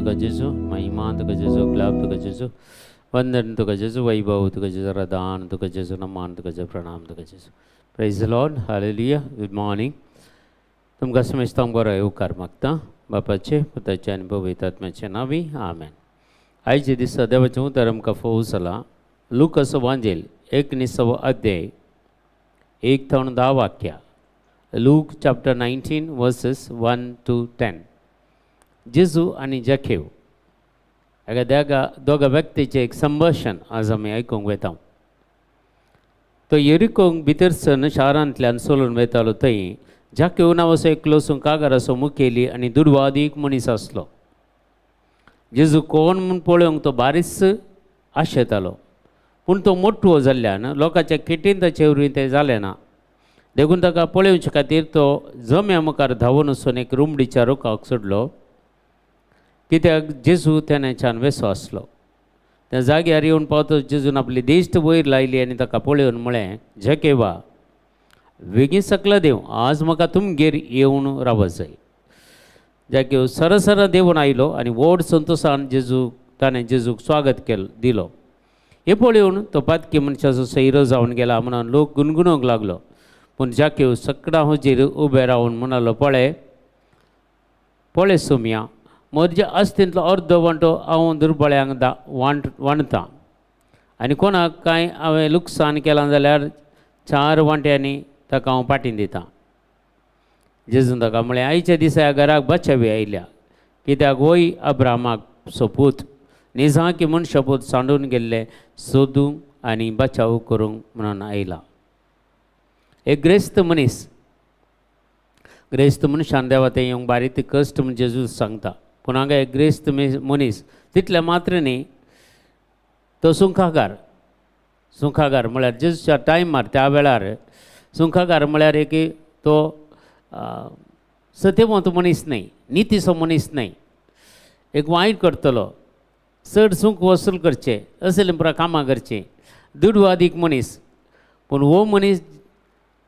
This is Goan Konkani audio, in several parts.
तुका जेजू, महिमा तुका जेजू, ग्लाब तुका जेजू, वंदन तुका जेजू, वैभव तुका जेजू, रदान तुका जेजू, नमान तुका जेजू, प्रणाम तुका जेजू. Praise the Lord, hallelujah. Good morning. तुमकां समेस्तांक बरो येवकार मागता बापाचे, पुताचे आनी पवित्र आत्म्याचे नांवी, आमेन. आयचे दिसा देवाचें उतर आमकां फोव जालां लुकास वांजेल 19 अध्याय 1 थावन 10 वाक्या. Luke chapter 19 verses 1 to 10. जेजू आनी जाखेव एका दोगा व्यक्तीचें एक संभाशण आज आमी आयकूंक वता. तो येरिकोंक भितर सन शारांतल्यान सोलून वतालो थंय जाखेव नांवाचो एकलो सुंकागाराचो मुखेली आनी दुर्वादीक मनीस आसलो. जेजू कोण म्हूण पळोवंक तो बारीस आशेतालो, पूण तो मोटवो जाल्ल्यान लोकांच्या खेटीन ताचे वरवीं तें जालें ना. देखून ताका पळोवचे खातीर तो जम्या मुखार धांवून वचून एक रुमडीच्या रुखाक सोडलो, कित्याक जेजू तेन्नाच्यान वेसो आसलो. त्या जाग्यार येवन पावतो जेजून आपली दिश्ट वयर लायली आनी ताका पळोवन म्हळें, जाकेवा, वेगीं सकला देव, आज म्हाका तुमगेर येवन रावत जाय. जाकेव सरसर देवून आयलो आनी व्हड संतोशान जेजू ताणें जेजूक स्वागत केलो दिलो. हें पळोवन तो पातकी मनशाचो सैरो जावन गेला म्हणून लोक गुणगुणूंक लागलो. पूण जाकेव सकडां हुजीर उबें रावन म्हणालो, पळय पळय सोम्या, म्हज्या आस्तींतलो अर्दो वांटो हांव दुर्बळ्यांक वांटतां आनी कोणाक कांय हांवें लुकसाण केलां जाल्यार 4 वांट्यांनी ताका हांव पाटीन दितां. जेजून ताका म्हळें, आयच्या दिसा ह्या घराक बचावी आयल्या, कित्याक होय अब्रामाक सोपूत निजाकी मनशापूत सांडून गेल्ले सोदूंक आनी बचाव करूंक म्हणून आयला. एक ग्रेस्त मनीस, ग्रेस्त मनशान देवा तें येवंक बारीक कश्ट म्हण जेजू सांगता, पूण हांगा एक ग्रेस्त मनीस तितले मात्र न्ही, तो सुंखागार. सुंखागार म्हळ्यार जेजूच्या टायमार त्या वेळार सुंखागार म्हळ्यार एक तो सत्यवंत मनीस न्हय, नितीचो मनीस न्हय, एक वायट करतलो, चड सुंक वसूल करचें असलें पुरा कामां करचें, दुडवादीक मनीस. पूण हो मनीस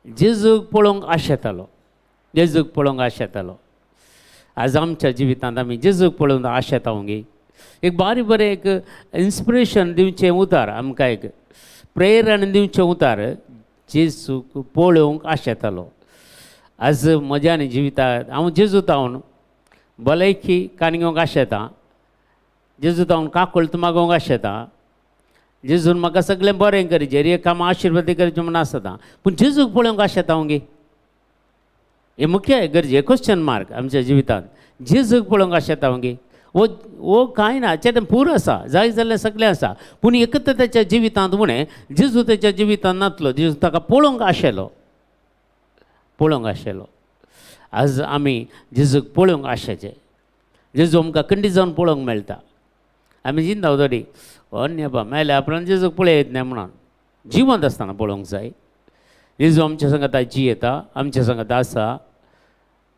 जेजूक पळोवंक आशेतालो, जेजूक पळोवंक आशेतालो. आज आमच्या जिवितांत आमी जेजूक पळोवन आशेता गे. एक बारीक बरें एक इन्स्पिरेशन दिवचें उतार आमकां, एक प्रेरणा दिवचें उतार, जेजूक पळोवंक आशेतालो. आज म्हज्या आनी जिवितांत हांव जेजू तावन भलायकी कान घेवंक आशेतां, जेजू तावन काकुळट मागोवंक आशेतां, जेजून म्हाका सगळें बरें करचें, एक काम आशिर्वाद करचें म्हूण आसता, पूण जेजूक पळोवंक आशेता हांव गे. हें मुख्य गरजे क्वेश्चन मार्क आमच्या जिवितांत. जेजूक पळोवंक आशेता हांव गे. वो कांय ना, चें पूर आसा, जाय जाल्लें सगळें आसा, पूण एकत्र ताच्या जिवितांत उणें जेजू ताच्या जिवितांत नातलो, जेजू ताका पळोवंक आशेलो, पळोवंक आशेलो. आज आमी जेजूक पळोवंक आशेचें. जेजू आमकां खंडीत जावन पळोवंक मेळटा. आमी जिंदा तरी अन्य बा मेल्या आपणान जेजूक पळयत न्हय म्हणून जिवंत आसतना पळोवंक जाय. जेजू आमच्या सांगाता जियेता, आमच्या सांगाता आसा,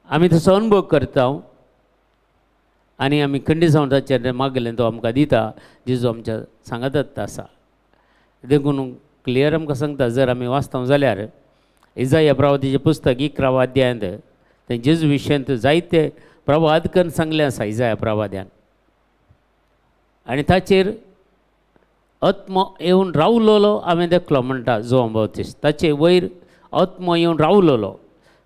आमी तसो अनुभव करता आनी आमी खंडीत जावन ताचेर मागलें तो आमकां दिता. जेजू आमच्या सांगातात आसा. देखून क्लियर आमकां सांगता, जर आमी वाचता जाल्यार इजाया प्रवादीचें पुस्तक 11 अध्यायांत तें जेजू विशयांत जायते प्रवाद करून सांगलें आसा इजाया प्रवाद्यान, आनी ताचेर आत्मो येवन रावलोलो हांवें देखलो म्हणटा जोआन बाप्तिस्त. ताचे वयर आत्मो येवन रावलोलो,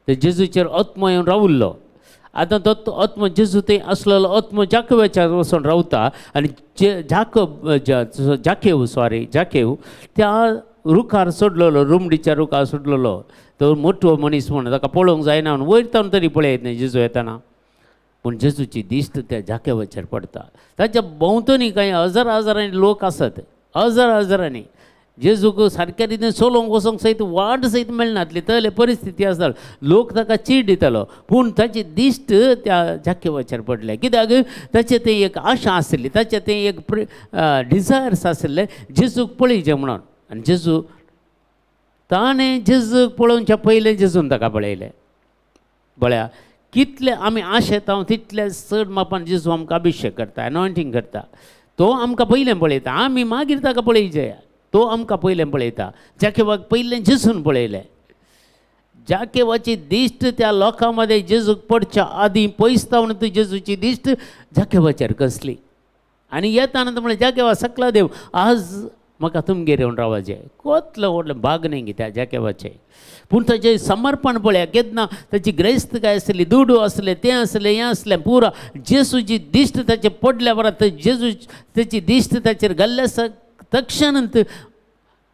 ते जेजूचेर आत्मो येवन रावल्लो. आतां तो आत्मो जेजू थंय आसलेलो आत्मो जाकेवाचेर वचून रावता आनी जाकेव सॉरी जाकेव त्या रुखार सोडलेलो, रुमडीच्या रुखार सोडलेलो. तो मोटवो मनीस म्हूण ताका पळोवंक जायना म्हणून वयर तावन तरी पळयत न्हय जेजू येताना, पूण जेजूची दिश्ट त्या जाकेवाचेर पडटा. ताच्या भोंवतणी कांय हजार हजारांनी लोक आसत, हजार हजारांनी. जेजूक सारक्या रितीन चलोवंक वचोंक सयत वाट सयत मेळनातली तसले परिस्थिती आसतालो, लोक ताका चीड दितालो, पूण ताची दिश्ट त्या जाकेवाचेर पडलें. कित्याक ताचें तें एक आशा आसली, ताचें तें एक डिजायर्स आसलें जेजूक पळयचें म्हणून. आनी जेजू ताणें जेजूक पळोवच्या पयलें जेजून ताका पळयलें. पळया कितले आमी आशेता तितले चड मापान जेजू आमकां अभिशेक करता, एनॉयंटींग करता. तो आमकां पयलें पळयता, आमी मागीर ताका पळयचें. तो आमकां पयलें पळयता. जाकेवाक पयलें जेजून पळयलें. जाकेवाची दिश्ट त्या लोकां मदें जेजूक पडच्या आदीं पयसतावन ती जेजूची दिश्ट जाकेवाचेर कसली. आनी येताना तो म्हणलें, जाकेवा सकला देव, आज म्हाका तुमगेर येवन रावचें. कोतलो व्हडलें भाग न्ही त्या जाकेवाचें, पूण ताचें समर्पण पळया केन्ना ताची ग्रेस्तकाय आसली, दुडू आसले, तें आसलें, हें आसलें, पुरा जेजूची दिश्ट ताचेर पडल्या उपरांत जेजू ताची दिश्ट ताचेर घाल्ल्या तक्षणांत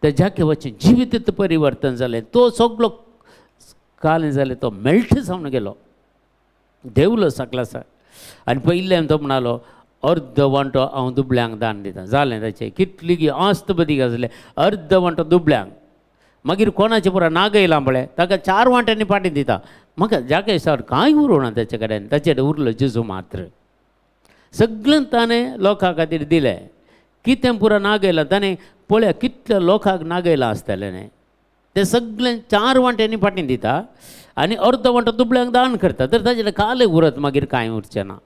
त्या जाकेवाचें जिवीत परिवर्तन जालें. तो सगलो कालें जालें, तो मेल्ट जावन गेलो, देवलो सकला सा. आनी पयल्यान तो म्हणालो, अर्द वांटो हांव दुबळ्यांक दान दिता. जालें ताचें, कितली आस्त बदी आसलें, अर्द वांटो दुबळ्यांक. मागीर कोणाचें पुरा नागयलां पळय, ताका 4 वांट्यांनी पाटी दिता. म्हाका जाके सर कांय उरोना ताचे कडेन, ताचेर उरलो जेजू मात्र. सगळें ताणें लोकां खातीर दिलें. कितें पुरा नागयलां ताणें पळया, कितल्या लोकांक नागयलां आसतलें न्ही, तें सगळें 4 वांट्यांनी पाटी दिता आनी अर्द वांटो दुबळ्यांक दान करता. तर ताचें कालय उरत, मागीर कांय उरचें ना.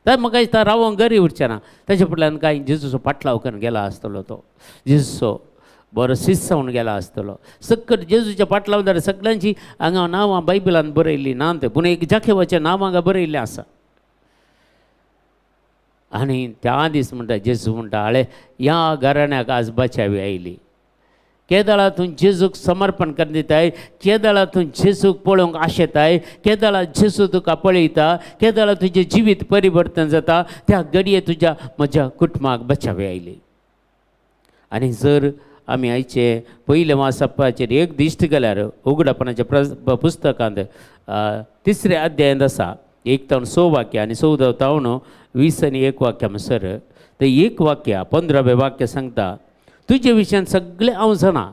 तर म्हाका दिसता रावोंक गरी उरचें ना. ताचे फाटल्यान कांय जेजूचो पाटलाव करून गेला आसतलो, तो जेजूचो बरो शिस्त जावन गेला आसतलो. सक्कट जेजूच्या पाटलावदार सगळ्यांची हांगा नांवां बायबलान बरयल्लीं ना तें, पूण एक जाकेवाचें नांव हांगा बरयल्लें आसा. आनी त्या दीस म्हणटा जेजू म्हणटा, आळे ह्या घराण्याक आज बचावी आयली. केदळा तूं जेजूक समर्पण करून दिताय, केदळा तूं जेजूक पळोवंक आशेताय, केदळा जेजू तुका पळयता, केदळा तुजें जिवीत परिवर्तन जाता, त्या घडये तुज्या म्हज्या कुटुंबाक बचावी आयली. आनी जर आमी आयचे पयले वाचपाचेर एक दिश्ट गेल्यार उगडापणाच्या पुस्तकांत 3 अध्यायांत आसा, 1 तावन 6 वाक्य आनी 14 तावन 20 आनी 1 वाक्य म्हणसर ते 1 वाक्य 15वें वाक्य सांगता, तुजे विशयान सगळें हांव जाणा.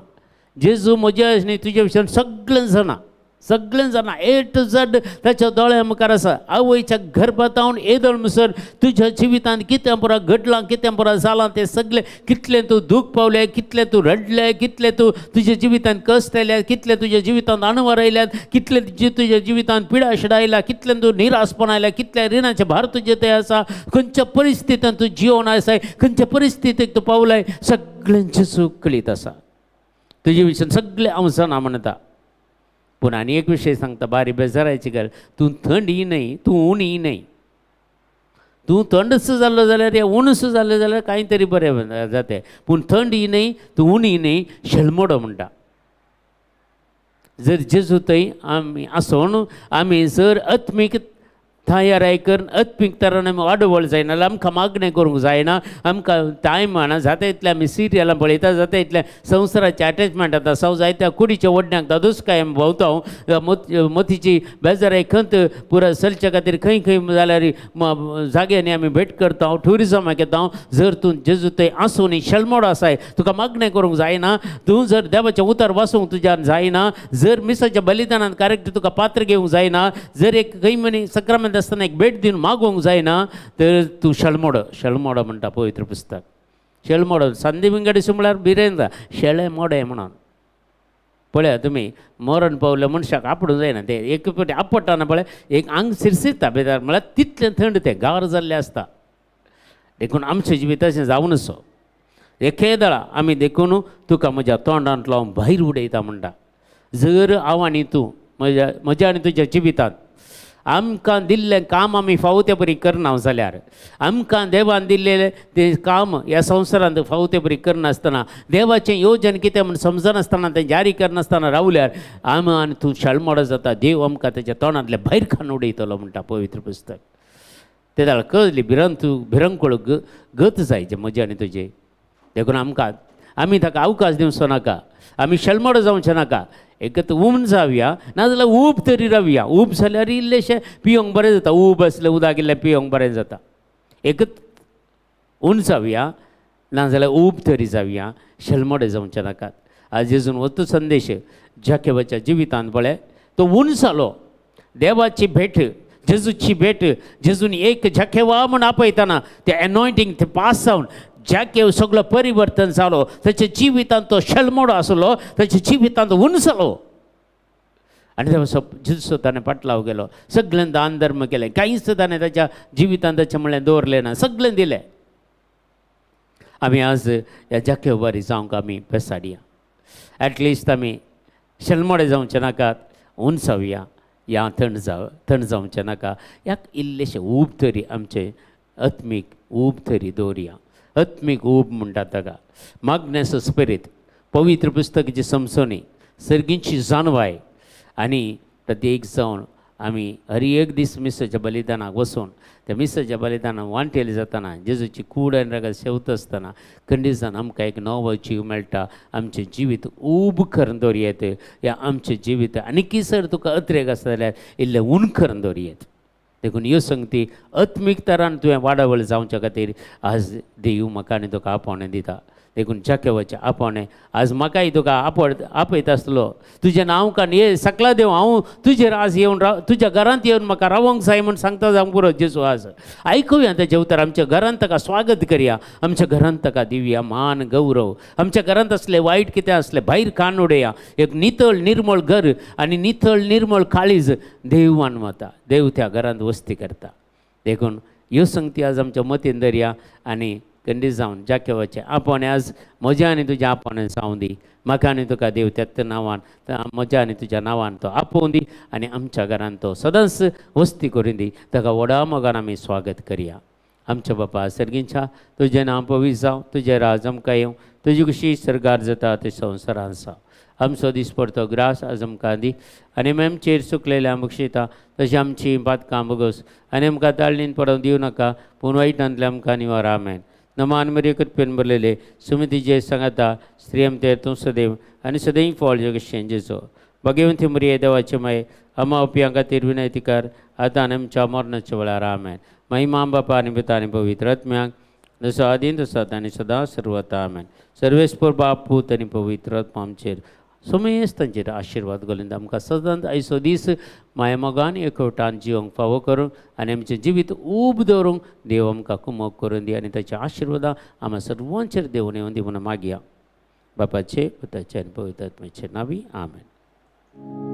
जेजू म्हज्या न्ही, तुजे विशयान सगळें जाणा, सगळें जाणा, ए टू झेड ताच्या दोळ्या मुखार आसा. आवयच्या गर्भांत येदोळ म्हणसर तुज्या जिवितांत कितें पुरा घडलां, कितें पुरा जालां तें सगळें, कितलें तूं दूख पावलें, कितलें तूं रडलें, कितलें तूं तुज्या जिवितांत कश्ट आयल्यात, कितलें तुज्या जिवितांत अणवर आयल्यात, कितलें तुज्या जिवितांत पिडा शिडा आयल्या, कितलें तूं निराशपण आयल्या, कितल्या रिणाचें भार तुजें थंय आसा, खंयच्या परिस्थितींत तूं जिवन आसाय, खंयच्या परिस्थितीक तूं पावलाय, सगळ्यांचें सूख कळीत आसा. तुजे विशयान सगळें हांव जाणा म्हणटा. पूण आनी एक विशय सांगता, बारी बेजारायची गजाल, तूं थंड न्हय, तूं ऊन न्हय. तूं थंडस जाल्लो जाल्यार या उणस जाल्लो जाल्यार कांय तरी बरें जातें, पूण थंड न्हय, तूं ऊन न्हय, शेलमोडो म्हणटा. जर जेजू थंय आमी आसून आमी जर आत्मीक तयाराय करून आत्मीक तरान आमी वाडवळ जायना जाल्यार आमकां मागणें करूंक जायना, आमकां टायम जाता इतलें आमी सिरियलां पळयता, जाता इतलें संवसाराचें अटॅचमेंट आतां सव जायत्या कुडीच्या ओडण्याक दादोसकाय आमी भोंवता, मतीची बेजाराय खंत पुरा चलच्या खातीर खंय खंय जाल्यार जाग्यांनी आमी भेट करता, ट्युरिजमाक येता. जर तूं जेजू थंय आसून शेलमोडो आसाय, तुका मागणें करूंक जायना, तूं जर देवाचें उतर वाचूंक तुज्यान जायना, जर मिसाच्या बलिदानान करेक्ट तुका पात्र घेवंक जायना, जर एक खंय मनी सक्रामेंत आसतना एक भेट दिवन मागोवंक जायना, तर तूं शेलमोडो. शेलमोडो म्हणटा पवित्र पुस्तक. शेलमोडो संदी विंगडिसू म्हळ्यार भिरेंद्र शेळे मोडे म्हणून पळया तुमी, मरण पावल्या मनशाक आपडूंक जायना, तें एक फावटी आपडटाना पळय एक आंग सिरसिरता भितर, म्हळ्यार तितलें थंड तें गार जाल्लें आसता. देखून आमचें जिवीत अशें जावनसो एकेदळा आमी देखून तुका म्हज्या तोंडांतलो हांव भायर उडयता म्हणटा. जर हांव आनी तूं म्हज्या आनी तुज्या जिवितांत आमकां दिल्लें काम आमी फावो ते परी करना जाल्यार, आमकां देवान दिल्लें तें काम ह्या संवसारांत फावो ते परी करनासतना, देवाचें योजन कितें म्हूण समजनासतना तें जारी करनासतना रावल्यार आमी आनी तूं शेळमोडो जाता. देव आमकां तेच्या तोंडांतलें भायर खाण उडयतलो म्हणटा पवित्र पुस्तक. ते जाल्यार कसली भिरांत भिरंकूळ गत जायचे म्हजे आनी तुजे. देखून आमकां आमी ताका अवकाश दिवचो नाका, आमी शेलमोडो जावचें नाका. एकत ऊब जावया, नाजाल्यार ऊब तरी रावया. ऊब जाल्यार इल्लेशें पिवंक बरें जाता, ऊब आसलें उदक इल्लें पिवंक बरें जाता. एकत ऊन जावया, नाजाल्यार ऊब तरी जावया, शेलमोडे जावचें नाकात. आज जेजून हो संदेश जाकेबाच्या जिवितांत पळय तो ऊन जालो. देवाची भेट, जेजूची भेट, जेजून एक जाकेवा म्हूण आपयतना ते एनॉयंटींग ते पास जावन जाकेव सगळो परिवर्तन जालो. ताच्या जिवितांत तो शेलमोडो आसलो, ताच्या जिवितांत ऊन जालो. आनी जेजूचो ताणें पाटलाव केलो, सगळें दान धर्म केलें, कांयच ताणें ताच्या जिवितांत ताचें म्हणलें दवरलें ना, सगळें दिलें. आमी आज ह्या जाकेव बारी जावंक आमी पेसाडया. एटलिस्ट आमी शेलमोडे जावचे नाकात, उंचावया या थंड जाव थंड जावचें नाका ह्या इल्लेशें ऊब तरी आमचें आत्मीक ऊब तरी दवरया. आत्मीक ऊब म्हणटात ताका मागण्याचो स्पिरीत पवित्र पुस्तकाची समजणी सर्गींची जाणवाय आनी प्रत्येक जावन आमी हर एक दीस मिसाच्या बलिदानाक वचून त्या मिसाच्या बलिदानाक वांटेल जातना जेजूची कूड आनी रगत शेवत आसतना खंडीसान आमकां एक नवो जीव मेळटा. आमचें जिवीत ऊब करून दवरयेत या आमचें जिवीत आनीकी सर तुका अत्रेक आसा जाल्यार इल्लें ऊन करून दवरयेत. देखून ह्यो संगती आत्मीक तरान तुवें वाडावळ जावच्या खातीर आज देव म्हाका आनी तुका आपोवणें दिता. देखून जाकेवाचें आपोवणें आज म्हाकाय तुका आपयता आसलो तुजें नांव कान ये सकला देव हांव तुजेर आज येवन राव तुज्या घरांत येवन म्हाका रावंक जाय म्हूण सांगता जावंक पुरो जेजू. आज आयकुया ताचें उतर. आमच्या घरांत ताका स्वागत करया. आमच्या घरांत ताका दिवया मान गौरव. आमच्या घरांत आसलें वायट कितें आसलें भायर कान उडया. एक नितळ निर्मळ घर आनी नितळ निर्मळ काळीज देव मानवता. देव त्या घरांत वस्ती करता. देखून ह्यो संगती आज आमच्या मतीन दरया आनी कंडी जावन जाकेवाचें आपोवणें आज म्हज्या आनी तुज्या आपोवणें जावं दी. म्हाका आनी तुका देव त्याच नांवान म्हज्या आनी तुज्या नांवान तो आपोवं दी आनी आमच्या घरान तो सदांच वस्ती करून दी. ताका व्हडा मोगान आमी स्वागत करया. आमच्या बापा सर्गींच्या तुजें नांव पवित्र जावं, तुजें राज आमकां येवं, तुजी खुशी सर्गार जाता ते संवसारान जावं. आमचो दिसपडतो ग्रास आज आमकां दी आनी आमचेर चुकलेल्या बक्षिता तशें आमची पातकां भोगोस आनी आमकां ताळणीन पडोवंक दिवं नाका पूण वायटांतल्या आमकां निवार. आमेन. नमान मरिये कृपेन भरलेले सुमितीचे सांगाता स्त्रियम ते तूं सदैव आनी सदैव फळ जगशें जेजो. भगवंती मरिये देवाचे माये अमा उपयां खातीर विनंती कर आतां आनी आमच्या मरणाच्या वेळार. आमेन. महिमा बापा आनी पुता आनी पवित्र आत्म्याक जसो आदीन तसो आतां आनी सदां सर्वता. आमेन. सर्वेस्पर बाप पूत आनी पवित्र आत्मा आमचेर समेस्त तांचेर आशिर्वाद घालून आमकां सदांच आयचो दीस मायमोगान एकवटान जिवंक फावो करूंक आनी आमचें जिवीत ऊब दवरूंक देव आमकां कुमक करून दी आनी ताच्या आशिर्वादां आमकां सर्वांचेर देवून येवन दी म्हणून मागया. बापाचे पुताचे आनी पवित्र आत्म्याचे नांवी. आमेन.